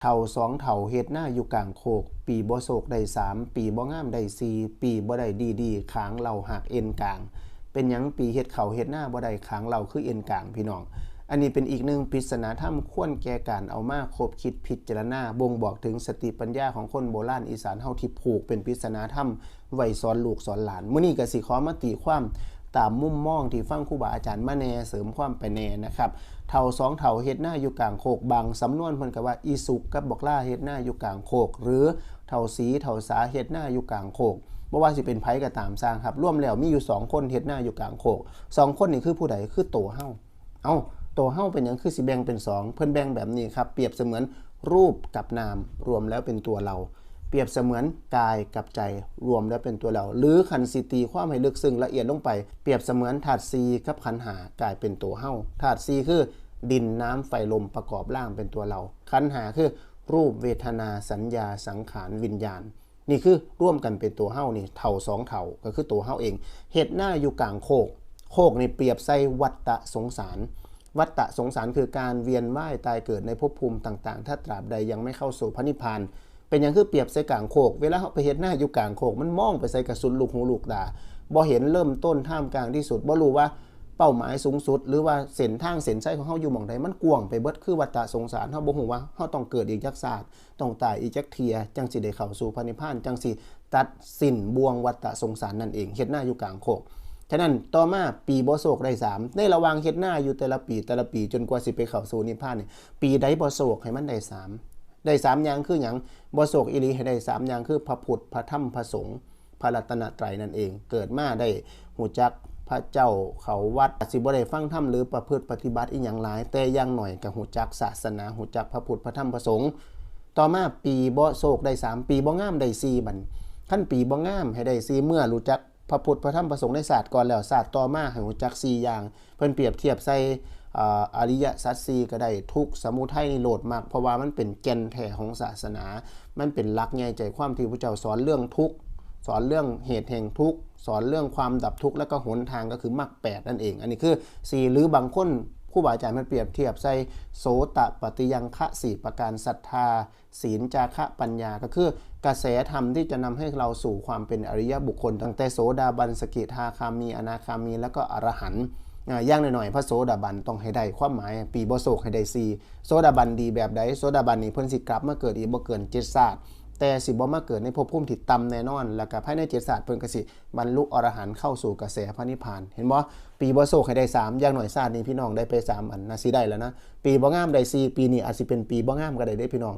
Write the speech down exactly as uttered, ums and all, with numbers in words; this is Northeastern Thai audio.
เฒ่าสองเฒ่าเฮ็ดนาอยู่กลางโคก ปีบ่โชคได้สาม ปีบ่งามได้สี่ ปีบ่ได้ดีดี ขางเหล้าหักเอ็นกลาง เป็นหยังปีเฮ็ดข้าวเฮ็ดนาบ่ได้ ขางเหล้าคือเอ็นกลาง พี่น้อง อันนี้เป็นอีกหนึ่งปริศนาธรรมควรแก่การเอามาคบคิดพิจารณา บ่งบอกถึงสติปัญญาของคนโบราณอีสานเฮาที่ผูกเป็นปริศนาธรรมไว้สอนลูกสอนหลาน มื้อนี้ก็สิขอมาตีความตามมุมมองที่ฟังครูบาอาจารย์มาแหน่ เสริมความไปแหน่นะครับ เฒ่าสองเฒ่าเฮ็ดนาอยู่กลางโคก บางสำนวนเพิ่นก็ว่าอีสุกกับบักหล้าเฮ็ดนาอยู่กลางโคก หรือเฒ่าสีเฒ่าสาเฮ็ดนาอยู่กลางโคก บ่ว่าสิเป็นไผก็ตามซ่างครับ รวมแล้วมีอยู่สองคนเฮ็ดนาอยู่กลางโคก สองคนนี่คือผู้ใด คือโตเฮา เอ้า โตเฮาเป็นหยังคือสิแบ่งเป็นสอง เพิ่นแบ่งแบบนี้ครับ เปรียบเสมือนรูปกับนามรวมแล้วเป็นตัวเรา เปรียบเสมือนกายกับใจรวมแล้วเป็นตัวเรา หรือคันสิตีความให้ลึกซึ้งละเอียดลงไป เปรียบเสมือนธาตุสี่กับขันธ์ห้ากลายเป็นตัวเฮา ธาตุสี่คือดินน้ำไฟลมประกอบร่างเป็นตัวเรา ขันธ์ห้าคือรูปเวทนาสัญญาสังขารวิญญาณ นี่คือรวมกันเป็นตัวเฮานี่ เฒ่าสองเฒ่าก็คือตัวเฮาเอง เฮ็ดนาอยู่กลางโคก โคกนี่เปรียบใส่วัฏฏะสงสาร วัฏฏะสงสารคือการเวียนว่ายตายเกิดในภพภูมิต่างๆ ถ้าตราบใดยังไม่เข้าสู่พระนิพพาน เป็นหยังคือเปรียบใส่กลางโคก เวลาเฮาไปเฮ็ดนาอยู่กลางโคก มันมองไปใส่กะสุดลูกหูลูกตา บ่เห็นเริ่มต้นท่ามกลางที่สุด บ่รู้ว่าเป้าหมายสูงสุด หรือว่าเส้นทางเส้นชัยของเฮาอยู่หม่องใด มันกว้างไปเบิด คือวัฏฏะสงสาร เฮาบ่ฮู้ว่าเฮาต้องเกิดอีกจักชาติ ต้องตายอีกจักเทื่อ จั่งสิได้เข้าสู่พระนิพพาน จั่งสิตัดสิ้นบ่วงวัฏฏะสงสารนั่นเอง เฮ็ดนาอยู่กลางโคก ฉะนั้นต่อมาปีบ่โชคได้สาม ในระหว่างเฮ็ดนาอยู่แต่ละปีแต่ละปี จนกว่าสิไปเข้าสู่นิพพานนี่ ปีใดบ่โชคให้มันได้สาม ได้สามอย่างคือหยัง บ่โชคอีหลีให้ได้สามอย่างคือพระพุทธ พระธรรม พระสงฆ์ พระรัตนตรัยนั่นเอง เกิดมาได้ฮู้จักพระเจ้า เข้าวัด สิบ่ได้ฟังธรรมหรือประพฤติปฏิบัติอีหยังหลาย แต่อย่างน้อยก็ฮู้จักศาสนา ฮู้จักพระพุทธ พระธรรม พระสงฆ์ ต่อมาปีบ่โชคได้สาม ปีบ่งามได้สี่ บัด คันปีบ่งามให้ได้สี่ เมื่อรู้จักพระพุทธ พระธรรม พระสงฆ์ในชาติก่อนแล้ว ชาติต่อมาให้ฮู้จักสี่อย่าง เพิ่นเปรียบเทียบใส่ เอ่อ อริยสัจสี่ก็ได้ ทุกข์ สมุทัย นิโรธ มรรค เพราะว่ามันเป็นแก่นแท้ของศาสนา มันเป็นหลักใหญ่ใจความที่พระเจ้าสอนเรื่องทุกข์ สอนเรื่องเหตุแห่งทุกข์ สอนเรื่องความดับทุกข์ แล้วก็หนทางก็คือมรรคแปดนั่นเอง อันนี้คือสี่ หรือบางคนครูบาอาจารย์เพิ่นเปรียบเทียบใส่โสตปัตติยังคะสี่ประการ ศรัทธา ศีล จาคะ ปัญญา ก็คือกระแสธรรมที่จะนำให้เราสู่ความเป็นอริยบุคคล ตั้งแต่โสดาบัน สกิทาคามี อนาคามี แล้วก็อรหันต์ อ่า อย่างน้อยๆ พระโสดาบันต้องให้ได้ ความหมายปีบ่โชคให้ได้สี่ โสดาบันดีแบบใด โสดาบันนี่เพิ่นสิกลับมาเกิดอีกบ่เกินเจ็ดชาติ แต่สิบ่มาเกิดในภพภูมิที่ต่ำแน่นอน แล้วก็ภายในเจ็ดชาติเพิ่นก็สิบรรลุอรหันต์เข้าสู่กระแสพระนิพพาน เห็นบ่ ปีบ่โชคให้ได้สาม อย่างน้อยชาตินี้พี่น้องได้ไปสามอันนะ สิได้แล้วนะ ปีบ่งามได้สี่ ปีนี้อาจสิเป็นปีบ่งามก็ได้เด้พี่น้อง